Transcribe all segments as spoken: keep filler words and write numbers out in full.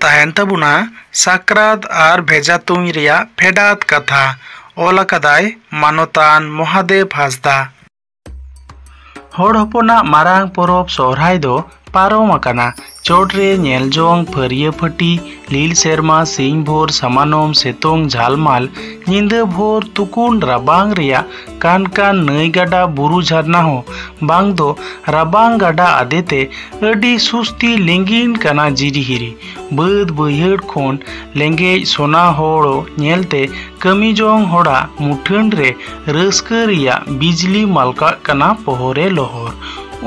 ᱛᱟᱦᱮᱱ ᱛᱟᱵᱚᱱᱟ ᱥᱟᱠᱨᱟᱛ ᱟᱨ ᱵᱷᱮᱡᱟ ᱛᱩᱧ ᱨᱮᱭᱟᱜ ᱯᱷᱮᱰᱟᱛ ᱠᱟᱛᱷᱟ᱾ ᱚᱞ ᱟᱠᱟᱫᱟᱭ ᱢᱟᱱᱚᱛᱟᱱ ᱢᱚᱦᱟᱫᱮᱵ ᱦᱟᱸᱥᱫᱟ᱾ ᱦᱚᱲ ᱦᱚᱯᱚᱱᱟᱜ ᱢᱟᱨᱟᱝ ᱯᱚᱨᱚᱵᱽ ᱥᱚᱦᱨᱟᱭ ᱫᱚ ᱯᱟᱨᱚᱢ ᱟᱠᱟᱱᱟ᱾ ᱪᱚᱴ ᱨᱮ ᱧᱮᱞ ᱡᱚᱝ ᱯᱷᱟᱹᱨᱭᱟᱹ ᱯᱷᱟᱹᱴᱤ, ᱞᱤᱞ ᱥᱮᱨᱢᱟ, ᱥᱤᱧ ᱵᱷᱳᱨ ᱥᱟᱢᱟᱱᱚᱢ ᱥᱤᱛᱩᱝ ᱡᱷᱟᱞᱢᱟᱞ, ᱧᱤᱫᱟᱹ ᱵᱷᱳᱨ ᱛᱩᱠᱩᱱ ᱨᱟᱵᱟᱝ ᱨᱮᱭᱟᱜ ᱠᱟᱱ ᱠᱟᱱ ᱱᱟᱹᱭ ᱜᱟᱰᱟ ᱵᱩᱨᱩ ᱡᱷᱟᱨᱱᱟ ᱦᱚᱸ ᱵᱟᱝ ᱫᱚ ᱨᱟᱵᱟᱝ ᱜᱟᱰᱟ ᱟᱫᱮᱛᱮ ᱟᱹᱰᱤ ᱥᱩᱥᱛᱤ ᱞᱤᱸᱜᱤᱱ ᱠᱟᱱᱟ ᱡᱤᱨᱤ ᱦᱤᱨᱤ᱾ ᱵᱟᱹᱫᱽ ᱵᱟᱹᱭᱦᱟᱹᱲ ᱠᱷᱚᱱ ᱞᱮᱸᱜᱮᱡ ᱥᱚᱱᱟ ᱦᱚᱲ ᱧᱮᱞᱛᱮ ᱠᱟᱹᱢᱤ ᱡᱚᱝ ᱦᱚᱲᱟᱜ ᱢᱩᱴᱷᱟᱹᱱ ᱨᱮ ᱨᱟᱹᱥᱠᱟᱹ ᱨᱮᱭᱟᱜ ᱵᱤᱡᱽᱞᱤ ᱢᱟᱞᱠᱟᱜ ᱠᱟᱱᱟ ᱯᱚᱦᱚᱨᱮ ᱞᱚᱦᱚᱨ᱾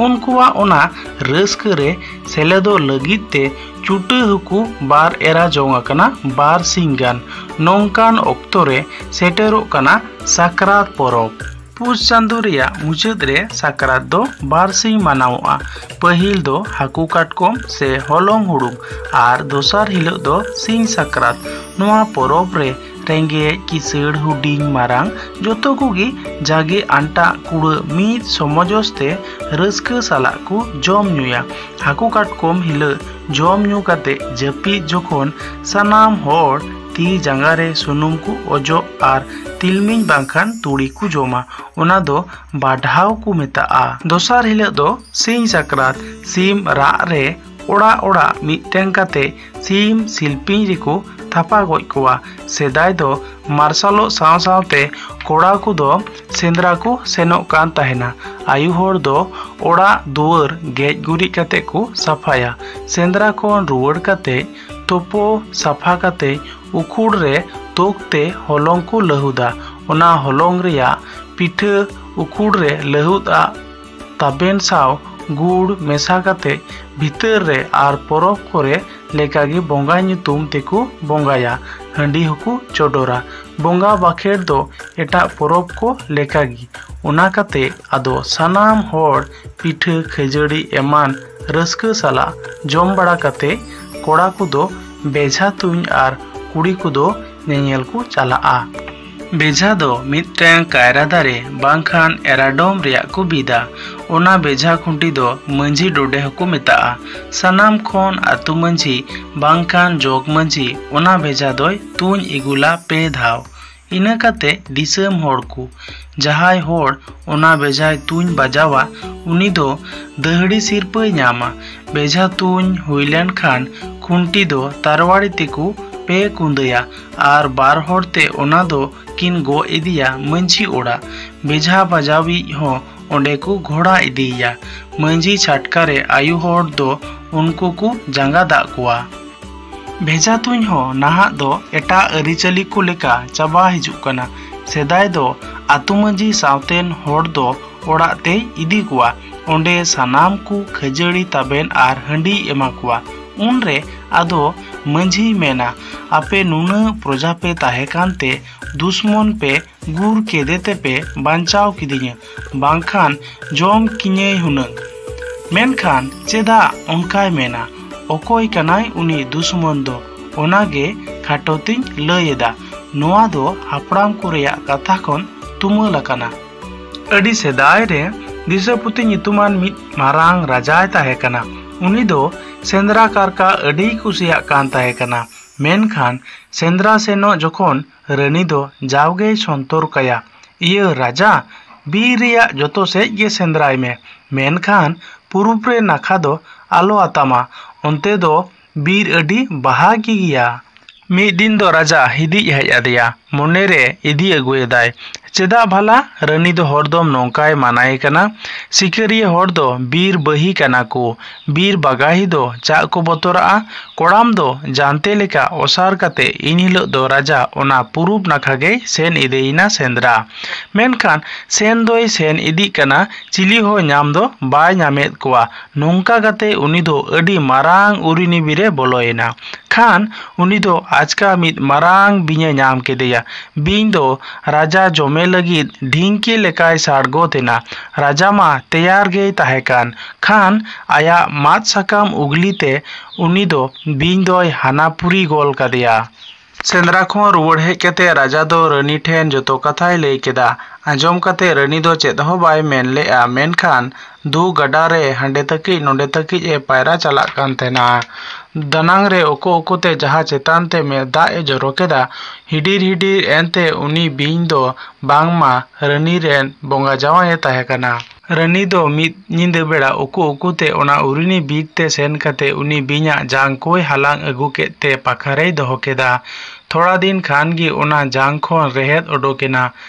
ᱩᱱᱠᱩᱣᱟᱜ ᱚᱱᱟ ᱨᱟᱹᱥᱠᱟᱹ ᱨᱮ ᱥᱮᱞᱮᱫᱚᱜ ᱞᱟᱹᱜᱤᱫ ᱛᱮ ᱪᱩᱴᱟᱹ ᱦᱚᱸᱠᱚ ᱵᱟᱨ ᱮᱨᱟ ᱡᱚᱝ ᱟᱠᱟᱱᱟ ᱵᱟᱨ ᱥᱤᱧ ᱜᱟᱱ᱾ ᱱᱚᱝᱠᱟᱱ ᱚᱠᱛᱚ ᱨᱮ ᱥᱮᱴᱮᱨᱚᱜ ᱠᱟᱱᱟ ᱥᱟᱠᱨᱟᱛ ᱯᱚᱨᱚᱵᱽ᱾ ᱯᱩᱥ ᱪᱟᱸᱫᱳ ᱨᱮᱭᱟᱜ ᱢᱩᱪᱟᱹᱫ ᱨᱮ ᱥᱟᱠᱨᱟᱛ ᱫᱚ ᱵᱟᱨ ᱥᱤᱧ ᱢᱟᱱᱟᱣᱚᱜᱼᱟ᱾ ᱯᱟᱹᱦᱤᱞ ᱫᱚ ᱦᱟᱹᱠᱩ ᱠᱟᱴᱠᱚᱢ ᱥᱮ ᱦᱚᱞᱚᱝ ᱦᱩᱲᱩᱝ ᱟᱨ ᱫᱚᱥᱟᱨ ᱦᱤᱞᱳᱜ ᱫᱚ ᱥᱤᱧ ᱥᱟᱠᱨᱟᱛ᱾ ᱱᱚᱣᱟ ᱯᱚᱨᱚᱵᱽ ᱨᱮ ᱨᱮᱸᱜᱮᱡ ᱠᱤᱥᱟᱹᱲ ᱦᱩᱰᱤᱧ ᱢᱟᱨᱟᱝ ᱡᱚᱛᱚ ᱠᱚᱜᱮ ᱡᱟᱜᱮ ᱟᱱᱴᱟᱜ ᱠᱩᱲᱟᱹ ᱢᱤᱫ ᱥᱚᱢᱚᱡᱚᱥ ᱛᱮ ᱨᱟᱹᱥᱠᱟᱹ ᱥᱟᱞᱟᱜ ᱠᱚ ᱡᱚᱢ ᱧᱩᱭᱟ᱾ ᱦᱟᱹᱠᱩ ᱠᱟᱴᱠᱚᱢ ᱦᱤᱞᱳᱜ ᱡᱚᱢ ᱧᱩ ᱠᱟᱛᱮ ᱡᱟᱹᱯᱤᱫ ᱡᱚᱠᱷᱚᱱ ᱥᱟᱱᱟᱢ ᱦᱚᱲ ᱛᱤ ᱡᱟᱸᱜᱟ ᱨᱮ ᱥᱩᱱᱩᱢ ᱠᱚ ᱚᱡᱚᱜ ᱟᱨ ᱛᱤᱞᱢᱤᱧ ᱵᱟᱝᱠᱷᱟᱱ ᱛᱩᱲᱤ ᱠᱚ ᱡᱚᱢᱟ᱾ ᱚᱱᱟ ᱫᱚ ᱵᱟᱰᱷᱟᱣ ᱠᱚ ᱢᱮᱛᱟᱜᱼᱟ᱾ ᱫᱚᱥᱟᱨ ᱦᱤᱞᱳᱜ ᱫᱚ ᱥᱤᱧ ᱥᱟᱠᱨᱟᱛ᱾ ᱥᱤᱢ ᱨᱟᱜ ᱨᱮ ᱚᱲᱟᱜ ᱚᱲᱟᱜ ᱢᱤᱫᱴᱮᱱ ᱠᱟᱛᱮ ᱥᱤᱢ ᱥᱤᱞᱯᱤᱧ ᱨᱮᱠᱚ ᱛᱷᱟᱯᱟ ᱜᱚᱡ ᱠᱚᱣᱟ᱾ ᱥᱮᱫᱟᱭ ᱫᱚ ᱢᱟᱨᱥᱟᱞᱚᱜ ᱥᱟᱶ ᱥᱟᱶᱛᱮ ᱠᱚᱲᱟ ᱠᱚᱫᱚ ᱥᱮᱸᱫᱽᱨᱟ ᱠᱚ ᱥᱮᱱᱚᱜ ᱠᱟᱱ ᱛᱟᱦᱮᱱᱟ᱾ ᱟᱭᱳ ᱦᱚᱲ ᱫᱚ ᱚᱲᱟᱜ ᱫᱩᱣᱟᱹᱨ ᱜᱮᱡ ᱜᱩᱨᱤᱡ ᱠᱟᱛᱮ ᱠᱚ ᱥᱟᱯᱷᱟᱭᱟ᱾ ᱥᱮᱸᱫᱽᱨᱟ ᱠᱷᱚᱱ ᱨᱩᱣᱟᱹᱲ ᱠᱟᱛᱮ ᱛᱳᱯᱳ ᱥᱟᱯᱷᱟ ᱠᱟᱛᱮ ᱩᱠᱷᱩᱲ ᱨᱮ ᱛᱳᱠ ᱛᱮ ᱦᱚᱞᱚᱝ ᱠᱚ ᱞᱟᱹᱦᱩᱫᱟ᱾ ᱚᱱᱟ ᱦᱚᱞᱚᱝ ᱨᱮᱭᱟᱜ ᱯᱤᱴᱷᱟᱹ ᱩᱠᱷᱩᱲ ᱨᱮ ᱞᱟᱹᱦᱩᱫ ᱟᱜ ᱛᱟᱵᱮᱱ ᱥᱟᱶ ᱜᱩᱲ ᱢᱮᱥᱟ ᱠᱟᱛᱮ ᱵᱷᱤᱛᱟᱹᱨ ᱨᱮ ᱟᱨ ᱯᱚᱨᱚᱵᱽ ᱠᱚᱨᱮ ᱞᱮᱠᱟᱜᱮ ᱵᱚᱸᱜᱟ ᱧᱩᱛᱩᱢ ᱛᱮᱠᱚ ᱵᱚᱸᱜᱟᱭᱟ᱾ ᱦᱟᱺᱰᱤ ᱦᱚᱸᱠᱚ ᱪᱚᱰᱚᱨᱟ᱾ ᱵᱚᱸᱜᱟ ᱵᱟᱠᱷᱮᱲ ᱫᱚ ᱮᱴᱟᱜ ᱯᱚᱨᱚᱵᱽ ᱠᱚ ᱞᱮᱠᱟᱜᱮ᱾ ᱚᱱᱟ ᱠᱟᱛᱮ ᱟᱫᱚ ᱥᱟᱱᱟᱢ ᱦᱚᱲ ᱯᱤᱴᱷᱟᱹ ᱠᱷᱟᱹᱡᱟᱹᱲᱤ ᱮᱢᱟᱱ ᱨᱟᱹᱥᱠᱟᱹ ᱥᱟᱞᱟᱜ ᱡᱚᱢ ᱵᱟᱲᱟ ᱠᱟᱛᱮ ᱠᱚᱲᱟ ᱠᱚᱫᱚ ᱵᱮᱡᱷᱟ ᱛᱩᱧ ᱟᱨ ᱠᱩᱲᱤ ᱠᱚᱫᱚ ᱧᱮᱧᱮᱞ ᱠᱚ ᱪᱟᱞᱟᱜᱼᱟ᱾ ᱵᱮᱡᱷᱟ ᱫᱚ ᱢᱤᱫᱴᱟᱝ ᱠᱟᱭᱨᱟ ᱫᱟᱨᱮ ᱵᱟᱝᱠᱷᱟᱱ ᱮᱨᱟᱰᱚᱢ ᱨᱮᱭᱟᱜ ᱠᱚ ᱵᱤᱫᱟ᱾ ᱚᱱᱟ ᱵᱮᱡᱷᱟ ᱠᱷᱩᱱᱴᱤ ᱫᱚ ᱢᱟᱹᱡᱷᱤ ᱰᱚᱰᱮ ᱦᱚᱸᱠᱚ ᱢᱮᱛᱟᱜᱼᱟ᱾ ᱥᱟᱱᱟᱢ ᱠᱷᱚᱱ ᱟᱹᱛᱩ ᱢᱟᱹᱡᱷᱤ ᱵᱟᱝᱠᱷᱟᱱ ᱡᱚᱜᱽ ᱢᱟᱹᱡᱷᱤ ᱚᱱᱟ ᱵᱮᱡᱷᱟ ᱫᱚᱭ ᱛᱩᱧ ᱤᱜᱩᱞᱟ ᱯᱮ ᱫᱷᱟᱣ᱾ ᱤᱱᱟᱹ ᱠᱟᱛᱮ ᱫᱤᱥᱚᱢ ᱦᱚᱲ ᱠᱚ, ᱡᱟᱦᱟᱸᱭ ᱦᱚᱲ ᱚᱱᱟ ᱵᱮᱡᱷᱟᱭ ᱛᱩᱧ ᱵᱟᱡᱟᱣᱟ, ᱩᱱᱤ ᱫᱚ ᱫᱟᱹᱦᱲᱤ ᱥᱤᱨᱯᱟᱹᱭ ᱧᱟᱢᱟ᱾ ᱵᱮᱡᱷᱟ ᱛᱩᱧ ᱦᱩᱭ ᱞᱮᱱ ᱠᱷᱟᱱ ᱠᱷᱩᱱᱴᱤ ᱫᱚ ᱛᱟᱨᱣᱟᱲᱤ ᱛᱮᱠᱚ ᱯᱮ ᱠᱩᱸᱫᱟᱹᱭᱟ ᱟᱨ ᱵᱟᱨ ᱦᱚᱲ ᱛᱮ ᱚᱱᱟ ᱫᱚ ᱠᱤᱱ ᱜᱚᱜ ᱤᱫᱤᱭᱟ ᱢᱟᱹᱡᱷᱤ ᱚᱲᱟᱜ᱾ ᱵᱮᱡᱷᱟ ᱵᱟᱡᱟᱣᱤᱡ ᱦᱚᱸ ᱚᱸᱰᱮ ᱠᱚ ᱜᱷᱚᱲᱟ ᱤᱫᱤᱭᱮᱭᱟ᱾ ᱢᱟᱹᱡᱷᱤ ᱪᱷᱟᱴᱠᱟ ᱨᱮ ᱟᱭᱳ ᱦᱚᱲ ᱫᱚ ᱩᱱᱠᱩ ᱠᱚ ᱡᱟᱸᱜᱟ ᱫᱟᱜ ᱠᱚᱣᱟ᱾ ᱵᱷᱮᱡᱟ ᱛᱩᱧ ᱦᱚᱸ ᱱᱟᱦᱟᱜ ᱫᱚ ᱮᱴᱟᱜ ᱟᱹᱨᱤᱪᱟᱹᱞᱤ ᱠᱚ ᱞᱮᱠᱟ ᱪᱟᱵᱟ ᱦᱤᱡᱩᱜ ᱠᱟᱱᱟ᱾ ᱥᱮᱫᱟᱭ ᱫᱚ ᱟᱹᱛᱩ ᱢᱟᱹᱡᱷᱤ ᱥᱟᱶᱛᱮᱱ ᱦᱚᱲ ᱫᱚ ᱚᱲᱟᱜ ᱛᱮᱭ ᱤᱫᱤ ᱠᱚᱣᱟ᱾ ᱚᱸᱰᱮ ᱥᱟᱱᱟᱢ ᱠᱚ ᱠᱷᱟᱹᱡᱟᱹᱲᱤ, ᱛᱟᱵᱮᱱ ᱟᱨ ᱦᱟᱺᱰᱤᱭ ᱮᱢᱟ ᱠᱚᱣᱟ᱾ ᱩᱱᱨᱮ ᱟᱫᱚ ᱢᱟᱹᱡᱷᱤᱭ ᱢᱮᱱᱟ, "ᱟᱯᱮ ᱱᱩᱱᱟᱹᱜ ᱯᱨᱚᱡᱟ ᱯᱮ ᱛᱟᱦᱮᱸ ᱠᱟᱱᱛᱮ ᱫᱩᱥᱢᱚᱱ ᱯᱮ ᱜᱩᱨ ᱠᱮᱫᱮ ᱛᱮᱯᱮ ᱵᱟᱧᱪᱟᱣ ᱠᱤᱫᱤᱧᱟ, ᱵᱟᱝᱠᱷᱟᱱ ᱡᱚᱢ ᱠᱤᱧᱟᱹᱭ ᱦᱩᱱᱟᱹᱝ᱾" ᱢᱮᱱᱠᱷᱟᱱ ᱪᱮᱫᱟᱜ ᱚᱱᱠᱟᱭ ᱢᱮᱱᱟ? ᱚᱠᱚᱭ ᱠᱟᱱᱟᱭ ᱩᱱᱤ ᱫᱩᱥᱢᱚᱱ ᱫᱚ? ᱚᱱᱟᱜᱮ ᱠᱷᱟᱴᱚ ᱛᱤᱧ ᱞᱟᱹᱭ ᱮᱫᱟ᱾ ᱱᱚᱣᱟ ᱫᱚ ᱦᱟᱯᱲᱟᱢ ᱠᱚ ᱨᱮᱭᱟᱜ ᱠᱟᱛᱷᱟ ᱠᱷᱚᱱ ᱛᱩᱢᱟᱹᱞ ᱟᱠᱟᱱᱟ᱾ ᱟᱹᱰᱤ ᱥᱮᱫᱟᱭ ᱨᱮ ᱫᱤᱥᱟᱹᱯᱩᱛᱤ ᱧᱩᱛᱩᱢᱟᱱ ᱢᱤᱫ ᱢᱟᱨᱟᱝ ᱨᱟᱡᱟᱭ ᱛᱟᱦᱮᱸ ᱠᱟᱱᱟ᱾ ᱩᱱᱤ ᱫᱚ ᱥᱮᱸᱫᱽᱨᱟ ᱠᱟᱨᱠᱟ ᱟᱹᱰᱤᱭ ᱠᱩᱥᱤᱭᱟᱜ ᱠᱟᱱ ᱛᱟᱦᱮᱸ ᱠᱟᱱᱟ᱾ ᱢᱮᱱᱠᱷᱟᱱ ᱥᱮᱸᱫᱽᱨᱟ ᱥᱮᱱᱚᱜ ᱡᱚᱠᱷᱚᱱ ᱨᱟᱹᱱᱤ ᱫᱚ ᱡᱟᱣᱜᱮᱭ ᱥᱚᱱᱛᱚᱨ ᱠᱟᱭᱟ, "ᱤᱭᱟᱹ ᱨᱟᱡᱟ, ᱵᱤᱨ ᱨᱮᱭᱟᱜ ᱡᱚᱛᱚ ᱥᱮᱫ ᱜᱮ ᱥᱮᱸᱫᱽᱨᱟᱭ ᱢᱮ, ᱢᱮᱱᱠᱷᱟᱱ ᱯᱩᱨᱩᱵ ᱨᱮ ᱱᱟᱠᱷᱟ ᱫᱚ ᱟᱞᱚ ᱟᱛᱟᱢᱟ, ᱚᱱᱛᱮ ᱫᱚ ᱵᱤᱨ ᱟᱹᱰᱤ ᱵᱟᱦᱟ ᱜᱮᱭᱟ᱾" ᱢᱤᱫ ᱫᱤᱱ ᱫᱚ ᱨᱟᱡᱟ ᱦᱤᱫᱤᱡ ᱦᱮᱡ ᱟᱫᱮᱭᱟ᱾ ᱢᱚᱱᱮᱨᱮ ᱤᱫᱤ ᱟᱹᱜᱩᱭᱮᱫᱟᱭ, ᱪᱮᱫᱟᱜ ᱵᱷᱟᱞᱟ ᱨᱟᱹᱱᱤ ᱫᱚ ᱦᱚᱲᱫᱚᱢ ᱱᱚᱝᱠᱟᱭ ᱢᱟᱱᱟᱭᱮ ᱠᱟᱱᱟ? ᱥᱤᱠᱟᱹᱨᱤᱭᱟᱹ ᱦᱚᱲ ᱫᱚ ᱵᱤᱨ ᱵᱟᱹᱦᱤ ᱠᱟᱱᱟ ᱠᱚ, ᱵᱤᱨ ᱵᱟᱜᱟᱦᱤ ᱫᱚ ᱪᱟᱜ ᱠᱚ ᱵᱚᱛᱚᱨᱟᱜᱼᱟ᱾ ᱠᱚᱲᱟᱢ ᱫᱚ ᱡᱟᱱᱛᱮ ᱞᱮᱠᱟ ᱚᱥᱟᱨ ᱠᱟᱛᱮ ᱤᱱ ᱦᱤᱞᱳᱜ ᱫᱚ ᱨᱟᱡᱟ ᱚᱱᱟ ᱯᱩᱨᱩᱵ ᱱᱟᱠᱷᱟ ᱜᱮᱭ ᱥᱮᱱ ᱤᱫᱤᱭᱮᱱᱟ ᱥᱮᱸᱫᱽᱨᱟ᱾ ᱢᱮᱱᱠᱷᱟᱱ ᱥᱮᱱ ᱫᱚᱭ ᱥᱮᱱ ᱤᱫᱤᱜ ᱠᱟᱱᱟ, ᱪᱤᱞᱤ ᱦᱚᱸ ᱧᱟᱢ ᱫᱚ ᱵᱟᱭ ᱧᱟᱢᱮᱫ ᱠᱚᱣᱟ᱾ ᱱᱚᱝᱠᱟ ᱠᱟᱛᱮ ᱩᱱᱤ ᱫᱚ ᱟᱹᱰᱤ ᱢᱟᱨᱟᱝ ᱩᱨᱤᱱᱤᱵᱤᱨᱮ ᱵᱚᱞᱚᱭᱮᱱᱟ᱾ ᱠᱷᱟᱱ ᱩᱱᱤ ᱫᱚ ᱟᱪᱠᱟ ᱢᱤᱫ ᱢᱟᱨᱟᱝ ᱵᱤᱧᱮ ᱧᱟᱢ ᱠᱮᱫᱮᱭᱟ᱾ ᱵᱤᱧ ᱫᱚ ᱨᱟᱡᱟ ᱡᱚᱢᱮ ᱞᱟᱹᱜᱤᱫ ᱰᱷᱤᱝᱠᱤ ᱞᱮᱠᱟᱭ ᱥᱟᱲᱜᱚᱛ ᱮᱱᱟ᱾ ᱨᱟᱡᱟ ᱢᱟ ᱛᱮᱭᱟᱨ ᱜᱮᱭ ᱛᱟᱦᱮᱸ ᱠᱟᱱ᱾ ᱠᱷᱟᱱ ᱟᱭᱟᱜ ᱢᱟᱫ ᱥᱟᱠᱟᱢ ᱩᱜᱽᱞᱤ ᱛᱮ ᱩᱱᱤ ᱫᱚ ᱵᱤᱧ ᱫᱚᱭ ᱦᱟᱱᱟᱯᱩᱨᱤ ᱜᱚᱞ ᱠᱟᱫᱮᱭᱟ᱾ ᱥᱮᱸᱫᱽᱨᱟ ᱠᱷᱚᱱ ᱨᱩᱣᱟᱹᱲ ᱦᱮᱡ ᱠᱟᱛᱮ ᱨᱟᱡᱟ ᱫᱚ ᱨᱟᱹᱱᱤ ᱴᱷᱮᱱ ᱡᱚᱛᱚ ᱠᱟᱛᱷᱟᱭ ᱞᱟᱹᱭ ᱠᱮᱫᱟ᱾ ᱟᱸᱡᱚᱢ ᱠᱟᱛᱮ ᱨᱟᱹᱱᱤ ᱫᱚ ᱪᱮᱫ ᱦᱚᱸ ᱵᱟᱭ ᱢᱮᱱ ᱞᱮᱫᱼᱟ, ᱢᱮᱱᱠᱷᱟᱱ ᱫᱩ ᱜᱟᱰᱟ ᱨᱮ ᱦᱟᱸᱰᱮ ᱛᱟᱹᱠᱤᱡ ᱱᱚᱸᱰᱮ ᱛᱟᱹᱠᱤᱡ ᱮ ᱯᱟᱭᱨᱟ ᱪᱟᱞᱟᱜ ᱠᱟᱱ ᱛᱟᱦᱮᱱᱟ᱾ ᱫᱟᱱᱟᱝ ᱨᱮ ᱚᱠᱚ ᱚᱠᱚᱛᱮ ᱡᱟᱦᱟᱸ ᱪᱮᱛᱟᱱ ᱛᱮ ᱢᱮᱫ ᱫᱟᱜ ᱮ ᱡᱚᱨᱚ ᱠᱮᱫᱟ, ᱦᱤᱰᱤᱨ ᱦᱤᱰᱤᱨ ᱮᱱᱛᱮ ᱩᱱᱤ ᱵᱤᱧ ᱫᱚ ᱵᱟᱝᱢᱟ ᱨᱟᱹᱱᱤ ᱨᱮᱱ ᱵᱚᱸᱜᱟ ᱡᱟᱶᱟᱭ ᱮ ᱛᱟᱦᱮᱸ ᱠᱟᱱᱟ᱾ ᱨᱟᱹᱱᱤ ᱫᱚ ᱢᱤᱫ ᱧᱤᱫᱟᱹ ᱵᱮᱲᱟ ᱩᱠᱩ ᱩᱠᱩᱛᱮ ᱚᱱᱟ ᱩᱨᱤᱱᱤ ᱵᱤᱨ ᱛᱮ ᱥᱮᱱ ᱠᱟᱛᱮ ᱩᱱᱤ ᱵᱤᱧᱟᱜ ᱡᱟᱝ ᱠᱚᱭ ᱦᱟᱞᱟᱝ ᱟᱹᱜᱩ ᱠᱮᱫ ᱛᱮ ᱯᱟᱠᱷᱟᱨᱮᱭ ᱫᱚᱦᱚ ᱠᱮᱫᱟ᱾ ᱛᱷᱚᱲᱟ ᱫᱤᱱ ᱠᱷᱟᱱ ᱜᱮ ᱚᱱᱟ ᱡᱟᱝ ᱠᱷᱚᱱ ᱨᱮᱦᱮᱫ ᱚᱰᱚᱠᱮᱱᱟ᱾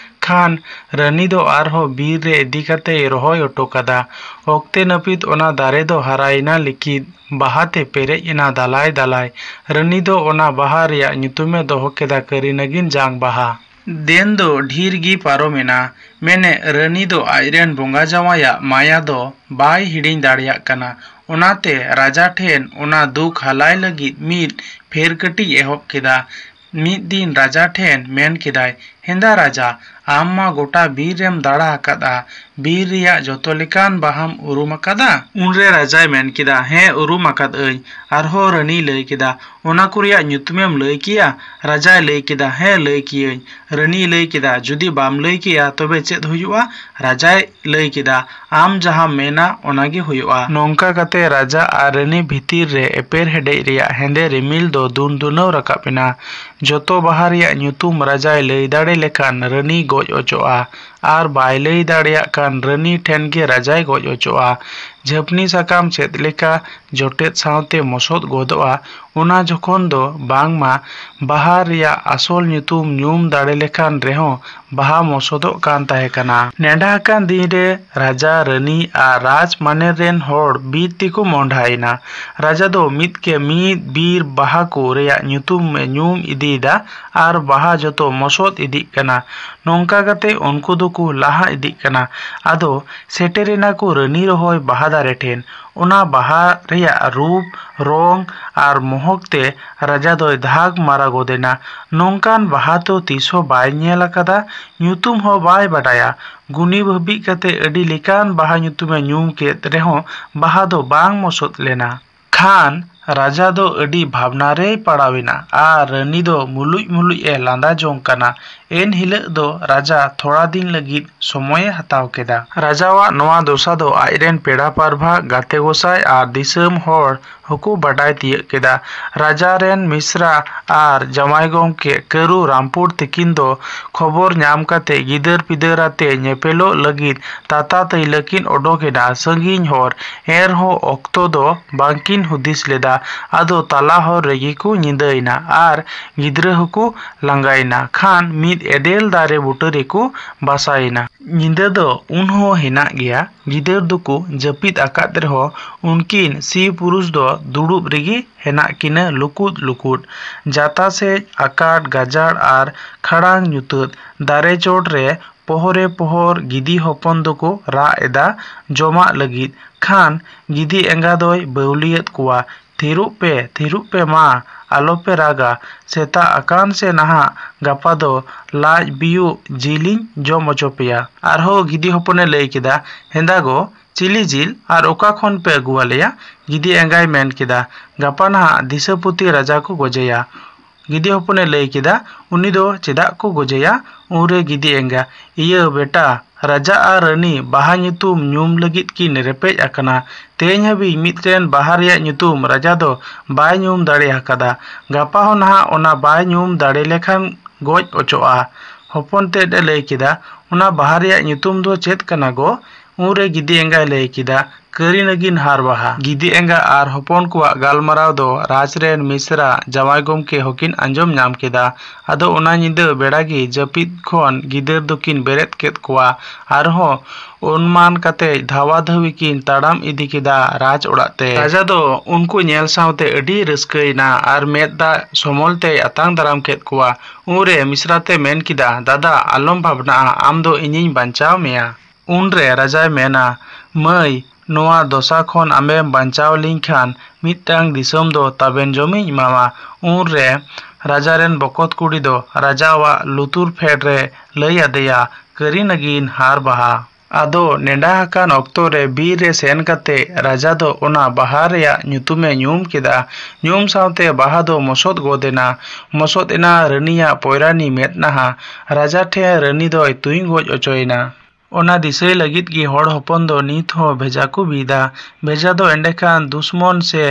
ᱠᱷᱟᱱ ᱨᱟᱹᱱᱤ ᱫᱚ ᱟᱨᱦᱚᱸ ᱵᱤᱨ ᱨᱮ ᱤᱫᱤ ᱠᱟᱛᱮᱭ ᱨᱚᱦᱚᱭ ᱚᱴᱚ ᱠᱟᱫᱟ᱾ ᱚᱠᱛᱮ ᱱᱟᱹᱯᱤᱛ ᱚᱱᱟ ᱫᱟᱨᱮ ᱫᱚ ᱦᱟᱨᱟᱭᱮᱱᱟ ᱞᱤᱠᱤᱫ ᱵᱟᱦᱟ ᱛᱮ ᱯᱮᱨᱮᱡ ᱮᱱᱟ ᱫᱟᱞᱟᱭ ᱫᱟᱞᱟᱭ᱾ ᱨᱟᱹᱱᱤ ᱫᱚ ᱚᱱᱟ ᱵᱟᱦᱟ ᱨᱮᱭᱟᱜ ᱧᱩᱛᱩᱢᱮ ᱫᱚᱦᱚ ᱠᱮᱫᱟ ᱠᱟᱹᱨᱤ ᱱᱟᱹᱜᱤᱱ ᱡᱟᱝ ᱵᱟᱦᱟ᱾ ᱫᱤᱱ ᱫᱚ ᱰᱷᱮᱨ ᱜᱮ ᱯᱟᱨᱚᱢᱮᱱᱟ᱾ ᱢᱮᱱᱮᱫ ᱨᱟᱹᱱᱤ ᱫᱚ ᱟᱡᱨᱮᱱ ᱵᱚᱸᱜᱟ ᱡᱟᱶᱟᱭᱟᱜ ᱢᱟᱭᱟ ᱫᱚ ᱵᱟᱭ ᱦᱤᱲᱤᱧ ᱫᱟᱲᱮᱭᱟᱜ ᱠᱟᱱᱟ᱾ ᱚᱱᱟᱛᱮ ᱨᱟᱡᱟ ᱴᱷᱮᱱ ᱚᱱᱟ ᱫᱩᱠ ᱦᱟᱞᱟᱭ ᱞᱟᱹᱜᱤᱫ ᱢᱤᱫ ᱯᱷᱮᱨ ᱠᱟᱹᱴᱤᱡ ᱮᱦᱚᱵ ᱠᱮᱫᱟ᱾ ᱢᱤᱫ ᱫᱤᱱ ᱨᱟᱡᱟ ᱴᱷᱮᱱ ᱢᱮᱱ ᱠᱮᱫᱟᱭ, "ᱦᱮᱸᱫᱟ ᱨᱟᱡᱟ, ᱟᱢ ᱢᱟ ᱜᱚᱴᱟ ᱵᱤᱨ ᱨᱮᱢ ᱫᱟᱬᱟ ᱟᱠᱟᱫᱼᱟ, ᱵᱤᱨ ᱨᱮᱭᱟᱜ ᱡᱚᱛᱚ ᱞᱮᱠᱟᱱ ᱵᱟᱦᱟᱢ ᱩᱨᱩᱢ ᱟᱠᱟᱫᱟ?" ᱩᱱᱨᱮ ᱨᱟᱡᱟᱭ ᱢᱮᱱ ᱠᱮᱫᱟ, "ᱦᱮᱸ, ᱩᱨᱩᱢ ᱟᱠᱟᱫ ᱟᱹᱧ᱾" ᱟᱨᱦᱚᱸ ᱨᱟᱹᱱᱤᱭ ᱞᱟᱹᱭ ᱠᱮᱫᱟ, "ᱚᱱᱟ ᱠᱚ ᱨᱮᱭᱟᱜ ᱧᱩᱛᱩᱢᱮᱢ ᱞᱟᱹᱭ ᱠᱮᱭᱟ?" ᱨᱟᱡᱟᱭ ᱞᱟᱹᱭ ᱠᱮᱫᱟ, "ᱦᱮᱸ, ᱞᱟᱹᱭ ᱠᱤᱭᱟᱹᱧ᱾" ᱨᱟᱹᱱᱤᱭ ᱞᱟᱹᱭ ᱠᱮᱫᱟ, "ᱡᱩᱫᱤ ᱵᱟᱢ ᱞᱟᱹᱭ ᱠᱮᱭᱟ, ᱛᱚᱵᱮ ᱪᱮᱫ ᱦᱩᱭᱩᱜᱼᱟ?" ᱨᱟᱡᱟᱭ ᱞᱟᱹᱭ ᱠᱮᱫᱟ, "ᱟᱢ ᱡᱟᱦᱟᱸᱢ ᱢᱮᱱᱟ, ᱚᱱᱟ ᱜᱮ ᱦᱩᱭᱩᱜᱼᱟ᱾" ᱱᱚᱝᱠᱟ ᱠᱟᱛᱮ ᱨᱟᱡᱟ ᱟᱨ ᱨᱟᱹᱱᱤ ᱵᱷᱤᱛᱤᱨ ᱨᱮ ᱮᱯᱮᱨ ᱦᱮᱰᱮᱡ ᱨᱮᱭᱟᱜ ᱦᱮᱸᱫᱮ ᱨᱤᱢᱤᱞ ᱫᱚ ᱫᱩᱱ ᱫᱩᱱᱟᱹᱣ ᱨᱟᱠᱟᱵ ᱮᱱᱟ᱾ ᱡᱚᱛᱚ ᱵᱟᱦᱟ ᱨᱮᱭᱟᱜ ᱧᱩᱛᱩᱢ ᱨᱟᱡᱟᱭ ᱞᱟᱹᱭ ᱫᱟᱲᱮ ᱞᱮᱠᱷᱟᱱ ᱨᱟᱹᱱᱤ ᱜᱚᱡ ᱚᱪᱚᱜᱼᱟ, ᱟᱨ ᱵᱟᱭ ᱞᱟᱹᱭ ᱫᱟᱲᱮᱭᱟᱜ ᱠᱷᱟᱱ ᱨᱟᱹᱱᱤ ᱴᱷᱮᱱ ᱜᱮ ᱨᱟᱡᱟᱭ ᱜᱚᱡ ᱚᱪᱚᱜᱼᱟ᱾ ᱡᱷᱟᱹᱯᱱᱤ ᱥᱟᱠᱟᱢ ᱪᱮᱫ ᱞᱮᱠᱟ ᱡᱚᱴᱮᱫ ᱥᱟᱶᱛᱮ ᱢᱚᱥᱚᱫ ᱜᱚᱫᱚᱜᱼᱟ, ᱚᱱᱟ ᱡᱚᱠᱷᱚᱱ ᱫᱚ ᱵᱟᱝᱢᱟ ᱵᱟᱦᱟ ᱨᱮᱭᱟᱜ ᱟᱥᱚᱞ ᱧᱩᱛᱩᱢ ᱧᱩᱢ ᱫᱟᱲᱮ ᱞᱮᱠᱷᱟᱱ ᱨᱮᱦᱚᱸ ᱵᱟᱦᱟ ᱢᱚᱥᱚᱫᱚᱜ ᱠᱟᱱ ᱛᱟᱦᱮᱸ ᱠᱟᱱᱟ᱾ ᱱᱮᱰᱟ ᱟᱠᱟᱱ ᱫᱤᱱ ᱨᱮ ᱨᱟᱡᱟ, ᱨᱟᱹᱱᱤ ᱟᱨ ᱨᱟᱡᱽ ᱢᱟᱱᱮᱨ ᱨᱮᱱ ᱦᱚᱲ ᱵᱤᱨ ᱛᱮᱠᱚ ᱢᱚᱸᱰᱷᱟᱭᱮᱱᱟ᱾ ᱨᱟᱡᱟ ᱫᱚ ᱢᱤᱫ ᱠᱮ ᱢᱤᱫ ᱵᱤᱨ ᱵᱟᱦᱟ ᱠᱚ ᱨᱮᱭᱟᱜ ᱧᱩᱛᱩᱢ ᱮ ᱧᱩᱢ ᱤᱫᱤᱭᱮᱫᱟ ᱟᱨ ᱵᱟᱦᱟ ᱡᱚᱛᱚ ᱢᱚᱥᱚᱫ ᱤᱫᱤᱜ ᱠᱟᱱᱟ᱾ ᱱᱚᱝᱠᱟ ᱠᱟᱛᱮ ᱩᱱᱠᱩ ᱫᱚᱠᱚ ᱞᱟᱦᱟ ᱤᱫᱤᱜ ᱠᱟᱱᱟ᱾ ᱟᱫᱚ ᱥᱮᱴᱮᱨᱮᱱᱟ ᱠᱚ ᱨᱟᱹᱱᱤ ᱨᱚᱦᱚᱭ ᱵᱟᱦᱟ ᱫᱟᱨᱮ ᱴᱷᱮᱱ᱾ ᱚᱱᱟ ᱵᱟᱦᱟ ᱨᱮᱭᱟᱜ ᱨᱩᱯ, ᱨᱚᱝ ᱟᱨ ᱢᱚᱦᱚᱠ ᱛᱮ ᱨᱟᱡᱟ ᱫᱚᱭ ᱫᱷᱟᱜᱽ ᱢᱟᱨᱟ ᱜᱚᱫ ᱮᱱᱟ᱾ ᱱᱚᱝᱠᱟᱱ ᱵᱟᱦᱟ ᱫᱚ ᱛᱤᱥ ᱦᱚᱸ ᱵᱟᱭ ᱧᱮᱞ ᱟᱠᱟᱫᱟ, ᱧᱩᱛᱩᱢ ᱦᱚᱸ ᱵᱟᱭ ᱵᱟᱰᱟᱭᱟ᱾ ᱜᱩᱱᱤ ᱵᱷᱟᱹᱵᱤᱡ ᱠᱟᱛᱮ ᱟᱹᱰᱤ ᱞᱮᱠᱟᱱ ᱵᱟᱦᱟ ᱧᱩᱛᱩᱢᱮ ᱧᱩᱢ ᱠᱮᱫ ᱨᱮᱦᱚᱸ ᱵᱟᱦᱟ ᱫᱚ ᱵᱟᱝ ᱢᱚᱥᱚᱫ ᱞᱮᱱᱟ᱾ ᱠᱷᱟᱱ ᱨᱟᱡᱟ ᱫᱚ ᱟᱹᱰᱤ ᱵᱷᱟᱵᱽᱱᱟ ᱨᱮᱭ ᱯᱟᱲᱟᱣ ᱮᱱᱟ ᱟᱨ ᱨᱟᱹᱱᱤ ᱫᱚ ᱢᱩᱞᱩᱡ ᱢᱩᱞᱩᱡ ᱮ ᱞᱟᱸᱫᱟ ᱡᱚᱝ ᱠᱟᱱᱟ᱾ ᱮᱱ ᱦᱤᱞᱳᱜ ᱫᱚ ᱨᱟᱡᱟ ᱛᱷᱚᱲᱟ ᱫᱤᱱ ᱞᱟᱹᱜᱤᱫ ᱥᱚᱢᱚᱭᱮ ᱦᱟᱛᱟᱣ ᱠᱮᱫᱟ᱾ ᱨᱟᱡᱟᱣᱟᱜ ᱱᱚᱣᱟ ᱫᱚᱥᱟ ᱫᱚ ᱟᱡᱨᱮᱱ ᱯᱮᱲᱟ ᱯᱟᱨᱵᱷᱟ, ᱜᱟᱛᱮ ᱜᱚᱸᱥᱟᱭ ᱟᱨ ᱫᱤᱥᱚᱢ ᱦᱚᱲ ᱦᱚᱸᱠᱚ ᱵᱟᱰᱟᱭ ᱛᱤᱭᱟᱹᱜ ᱠᱮᱫᱟ᱾ ᱨᱟᱡᱟ ᱨᱮᱱ ᱢᱤᱥᱨᱟ ᱟᱨ ᱡᱟᱶᱟᱭ ᱜᱚᱢᱠᱮ ᱠᱟᱹᱨᱩ ᱨᱟᱢᱯᱩᱨ ᱛᱤᱠᱤᱱ ᱫᱚ ᱠᱷᱚᱵᱚᱨ ᱧᱟᱢ ᱠᱟᱛᱮ ᱜᱤᱫᱟᱹᱨ ᱯᱤᱫᱟᱹᱨ ᱟᱛᱮ ᱧᱮᱯᱮᱞᱚᱜ ᱞᱟᱹᱜᱤᱫ ᱛᱟᱛᱟ ᱛᱟᱹᱭᱞᱟᱹ ᱠᱤᱱ ᱚᱰᱚᱠ ᱮᱱᱟ ᱥᱟᱺᱜᱤᱧ ᱦᱚᱨ᱾ ᱮᱱᱨᱮᱦᱚᱸ ᱚᱠᱛᱚ ᱫᱚ ᱵᱟᱝᱠᱤᱱ ᱦᱩᱫᱤᱥ ᱞᱮᱫᱟ᱾ ᱟᱫᱚ ᱛᱟᱞᱟ ᱦᱚᱨ ᱨᱮᱜᱮ ᱠᱚ ᱧᱤᱫᱟᱹᱭᱮᱱᱟ ᱟᱨ ᱜᱤᱫᱽᱨᱟᱹ ᱦᱚᱸᱠᱚ ᱞᱟᱸᱜᱟᱭᱮᱱᱟ ᱠᱷᱟᱱ ᱢᱤᱫ ᱮᱫᱮᱞ ᱫᱟᱨᱮ ᱵᱩᱴᱟᱹ ᱨᱮᱠᱚ ᱵᱟᱥᱟᱭᱮᱱᱟ᱾ ᱧᱤᱫᱟᱹ ᱫᱚ ᱩᱱ ᱦᱚᱸ ᱦᱮᱱᱟᱜ ᱜᱮᱭᱟ᱾ ᱜᱤᱫᱟᱹᱨ ᱫᱚᱠᱚ ᱡᱟᱹᱯᱤᱫ ᱟᱠᱟᱫ ᱨᱮᱦᱚᱸ ᱩᱱᱠᱤᱱ ᱥᱤ ᱯᱩᱨᱩᱥ ᱫᱚ ᱫᱩᱲᱩᱵ ᱨᱮᱜᱮ ᱦᱮᱱᱟᱜ ᱠᱤᱱᱟᱹ ᱞᱩᱠᱩᱫ ᱞᱩᱠᱩᱫ᱾ ᱡᱟᱛᱟ ᱥᱮᱡ ᱟᱠᱟᱴ ᱜᱟᱡᱟᱲ ᱟᱨ ᱠᱷᱟᱲᱟᱝ ᱧᱩᱛᱟᱹᱛ ᱫᱟᱨᱮ ᱪᱚᱴ ᱨᱮ ᱯᱚᱦᱚᱨᱮ ᱯᱚᱦᱚᱨ ᱜᱤᱫᱤ ᱦᱚᱯᱚᱱ ᱫᱚᱠᱚ ᱨᱟᱜ ᱮᱫᱟ ᱡᱚᱢᱟᱜ ᱞᱟᱹᱜᱤᱫ᱾ ᱠᱷᱟᱱ ᱜᱤᱫᱤ ᱮᱸᱜᱟ ᱫᱚᱭ ᱵᱟᱹᱣᱞᱤᱭᱮᱫ ᱠᱚᱣᱟ, "ᱛᱷᱤᱨᱚᱜ ᱯᱮ, ᱛᱷᱤᱨᱚᱜ ᱯᱮ ᱢᱟ, ᱟᱞᱚᱯᱮ ᱨᱟᱜᱟ᱾ ᱥᱮᱛᱟᱜ ᱟᱠᱟᱱ ᱥᱮ ᱱᱟᱦᱟᱜ, ᱜᱟᱯᱟ ᱫᱚ ᱞᱟᱡ ᱵᱤᱭᱳᱜ ᱡᱤᱞᱤᱧ ᱡᱚᱢ ᱚᱪᱚ ᱯᱮᱭᱟ᱾" ᱟᱨᱦᱚᱸ ᱜᱤᱫᱤ ᱦᱚᱯᱚᱱᱮ ᱞᱟᱹᱭ ᱠᱮᱫᱟ, "ᱦᱮᱸᱫᱟ ᱜᱚ, ᱪᱤᱞᱤ ᱡᱤᱞ ᱟᱨ ᱚᱠᱟ ᱠᱷᱚᱱ ᱯᱮ ᱟᱹᱜᱩ ᱟᱞᱮᱭᱟ?" ᱜᱤᱫᱤ ᱮᱸᱜᱟᱭ ᱢᱮᱱ ᱠᱮᱫᱟ, "ᱜᱟᱯᱟ ᱱᱟᱦᱟᱜ ᱫᱤᱥᱟᱹᱯᱩᱛᱤ ᱨᱟᱡᱟ ᱠᱚ ᱜᱚᱡᱮᱭᱟ᱾" ᱜᱤᱫᱤ ᱦᱚᱯᱚᱱᱮ ᱞᱟᱹᱭ ᱠᱮᱫᱟ, "ᱩᱱᱤ ᱫᱚ ᱪᱮᱫᱟᱜ ᱠᱚ ᱜᱚᱡᱮᱭᱟ?" ᱩᱱᱨᱮ ᱜᱤᱫᱤ ᱮᱸᱜᱟ, "ᱤᱭᱟᱹ ᱵᱮᱴᱟ, ᱨᱟᱡᱟ ᱟᱨ ᱨᱟᱹᱱᱤ ᱵᱟᱦᱟ ᱧᱩᱛᱩᱢ ᱧᱩᱢ ᱞᱟᱹᱜᱤᱫ ᱠᱤᱱ ᱨᱮᱯᱮᱡ ᱟᱠᱟᱱᱟ᱾ ᱛᱮᱦᱮᱧ ᱦᱟᱹᱵᱤᱡ ᱢᱤᱫᱴᱮᱱ ᱵᱟᱦᱟ ᱨᱮᱭᱟᱜ ᱧᱩᱛᱩᱢ ᱨᱟᱡᱟ ᱫᱚ ᱵᱟᱭ ᱧᱩᱢ ᱫᱟᱲᱮ ᱟᱠᱟᱫᱟ᱾ ᱜᱟᱯᱟ ᱦᱚᱸ ᱱᱟᱦᱟᱜ ᱚᱱᱟ ᱵᱟᱭ ᱧᱩᱢ ᱫᱟᱲᱮ ᱞᱮᱠᱷᱟᱱ ᱜᱚᱡ ᱚᱪᱚᱜᱼᱟ᱾" ᱦᱚᱯᱚᱱ ᱛᱮᱫ ᱮ ᱞᱟᱹᱭ ᱠᱮᱫᱟ, "ᱚᱱᱟ ᱵᱟᱦᱟ ᱨᱮᱭᱟᱜ ᱧᱩᱛᱩᱢ ᱫᱚ ᱪᱮᱫ ᱠᱟᱱᱟ ᱜᱚ?" ᱩᱱᱨᱮ ᱜᱤᱫᱤ ᱮᱸᱜᱟᱭ ᱞᱟᱹᱭ ᱠᱮᱫᱟ, "ᱠᱟᱹᱨᱤ ᱱᱟᱹᱜᱤᱱ ᱦᱟᱨ ᱵᱟᱦᱟ᱾" ᱜᱤᱫᱤ ᱮᱸᱜᱟ ᱟᱨ ᱦᱚᱯᱚᱱ ᱠᱚᱣᱟᱜ ᱜᱟᱞᱢᱟᱨᱟᱣ ᱫᱚ ᱨᱟᱡᱽ ᱨᱮᱱ ᱢᱤᱥᱨᱟ ᱡᱟᱶᱟᱭ ᱜᱚᱢᱠᱮ ᱦᱚᱸᱠᱤᱱ ᱟᱸᱡᱚᱢ ᱧᱟᱢ ᱠᱮᱫᱟ᱾ ᱟᱫᱚ ᱚᱱᱟ ᱧᱤᱫᱟᱹ ᱵᱮᱲᱟ ᱜᱮ ᱡᱟᱹᱯᱤᱫ ᱠᱷᱚᱱ ᱜᱤᱫᱟᱹᱨ ᱫᱚᱠᱤᱱ ᱵᱮᱨᱮᱫ ᱠᱮᱫ ᱠᱚᱣᱟ᱾ ᱟᱨᱦᱚᱸ ᱚᱱᱢᱟᱱ ᱠᱟᱛᱮ ᱫᱷᱟᱣᱟ ᱫᱷᱟᱹᱣᱤ ᱠᱤᱱ ᱛᱟᱲᱟᱢ ᱤᱫᱤ ᱠᱮᱫᱟ ᱨᱟᱡᱽ ᱚᱲᱟᱜ ᱛᱮ᱾ ᱨᱟᱡᱟ ᱫᱚ ᱩᱱᱠᱩ ᱧᱮᱞ ᱥᱟᱶᱛᱮ ᱟᱹᱰᱤ ᱨᱟᱹᱥᱠᱟᱹᱭᱮᱱᱟ ᱟᱨ ᱢᱮᱫ ᱫᱟᱜ ᱥᱚᱢᱚᱞ ᱛᱮᱭ ᱟᱛᱟᱝ ᱫᱟᱨᱟᱢ ᱠᱮᱫ ᱠᱚᱣᱟ᱾ ᱩᱱᱨᱮ ᱢᱤᱥᱨᱟ ᱛᱮ ᱢᱮᱱ ᱠᱮᱫᱟ, "ᱫᱟᱫᱟ, ᱟᱞᱚᱢ ᱵᱷᱟᱵᱽᱱᱟᱜᱼᱟ, ᱟᱢ ᱫᱚ ᱤᱧᱤᱧ ᱵᱟᱧᱪᱟᱣ ᱢᱮᱭᱟ᱾" ᱩᱱᱨᱮ ᱨᱟᱡᱟᱭ ᱢᱮᱱᱟ, "ᱢᱟᱹᱭ, ᱱᱚᱣᱟ ᱫᱚᱥᱟ ᱠᱷᱚᱱ ᱟᱢᱮᱢ ᱵᱟᱧᱪᱟᱣ ᱞᱤᱧ ᱠᱷᱟᱱ ᱢᱤᱫᱴᱟᱝ ᱫᱤᱥᱚᱢ ᱫᱚ ᱛᱟᱵᱮᱱ ᱡᱚᱢᱤᱧ ᱮᱢᱟᱢᱟ᱾" ᱩᱱᱨᱮ ᱨᱟᱡᱟ ᱨᱮᱱ ᱵᱚᱠᱚᱛ ᱠᱩᱲᱤ ᱫᱚ ᱨᱟᱡᱟᱣᱟᱜ ᱞᱩᱛᱩᱨ ᱯᱷᱮᱰ ᱨᱮ ᱞᱟᱹᱭ ᱟᱫᱮᱭᱟ ᱠᱟᱹᱨᱤ ᱱᱟᱹᱜᱤᱱ ᱦᱟᱨ ᱵᱟᱦᱟ᱾ ᱟᱫᱚ ᱱᱮᱰᱟ ᱟᱠᱟᱱ ᱚᱠᱛᱚ ᱨᱮ ᱵᱤᱨ ᱨᱮ ᱥᱮᱱ ᱠᱟᱛᱮ ᱨᱟᱡᱟ ᱫᱚ ᱚᱱᱟ ᱵᱟᱦᱟ ᱨᱮᱭᱟᱜ ᱧᱩᱛᱩᱢᱮ ᱧᱩᱢ ᱠᱮᱫᱟ᱾ ᱧᱩᱢ ᱥᱟᱶᱛᱮ ᱵᱟᱦᱟ ᱫᱚ ᱢᱚᱥᱚᱫ ᱜᱚᱫ ᱮᱱᱟ᱾ ᱢᱚᱥᱚᱫ ᱮᱱᱟ ᱨᱟᱹᱱᱤᱭᱟᱜ ᱯᱚᱭᱨᱟᱱᱤ ᱢᱮᱫ ᱱᱟᱦᱟ᱾ ᱨᱟᱡᱟ ᱴᱷᱮᱱ ᱨᱟᱹᱱᱤ ᱫᱚᱭ ᱛᱩᱧ ᱜᱚᱡ ᱚᱪᱚᱭᱮᱱᱟ᱾ ᱚᱱᱟ ᱫᱤᱥᱟᱹᱭ ᱞᱟᱹᱜᱤᱫ ᱜᱮ ᱦᱚᱲ ᱦᱚᱯᱚᱱ ᱫᱚ ᱱᱤᱛ ᱦᱚᱸ ᱵᱷᱮᱡᱟ ᱠᱚ ᱵᱤᱫᱟ᱾ ᱵᱷᱮᱡᱟ ᱫᱚ ᱮᱸᱰᱮᱠᱷᱟᱱ ᱫᱩᱥᱢᱚᱱ ᱥᱮ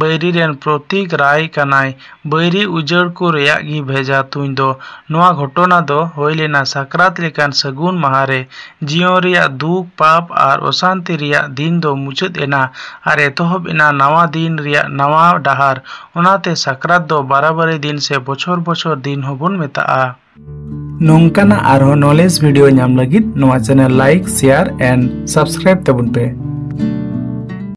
ᱵᱟᱹᱭᱨᱤ ᱨᱮᱱ ᱯᱨᱚᱛᱤᱠ ᱨᱟᱭ ᱠᱟᱱᱟᱭ᱾ ᱵᱟᱹᱭᱨᱤ ᱩᱡᱟᱹᱲ ᱠᱚ ᱨᱮᱭᱟᱜ ᱜᱮ ᱵᱷᱮᱡᱟ ᱛᱩᱧ ᱫᱚ᱾ ᱱᱚᱣᱟ ᱜᱷᱚᱴᱚᱱᱟ ᱫᱚ ᱦᱩᱭ ᱞᱮᱱᱟ ᱥᱟᱠᱨᱟᱛ ᱞᱮᱠᱟᱱ ᱥᱟᱹᱜᱩᱱ ᱢᱟᱦᱟ ᱨᱮ᱾ ᱡᱤᱭᱚᱱ ᱨᱮᱭᱟᱜ ᱫᱩᱠ, ᱯᱟᱯ ᱟᱨ ᱚᱥᱟᱱᱛᱤ ᱨᱮᱭᱟᱜ ᱫᱤᱱ ᱫᱚ ᱢᱩᱪᱟᱹᱫ ᱮᱱᱟ ᱟᱨ ᱮᱛᱚᱦᱚᱵ ᱮᱱᱟ ᱱᱟᱣᱟ ᱫᱤᱱ ᱨᱮᱭᱟᱜ ᱱᱟᱣᱟ ᱰᱟᱦᱟᱨ᱾ ᱚᱱᱟᱛᱮ ᱥᱟᱠᱨᱟᱛ ᱫᱚ ᱵᱟᱨᱟᱵᱟᱨᱤ ᱫᱤᱱ ᱥᱮ ᱵᱚᱪᱷᱚᱨ ᱵᱚᱪᱷᱚᱨ ᱫᱤᱱ ᱦᱚᱸᱵᱚᱱ ᱢᱮᱛᱟᱜᱼᱟ᱾ ᱱᱚᱝᱠᱟᱱᱟᱜ ᱟᱨᱦᱚᱸ knowledge video ᱧᱟᱢ ᱞᱟᱹᱜᱤᱫ ᱱᱚᱣᱟ channel like, share and subscribe ᱛᱟᱵᱚᱱ ᱯᱮ᱾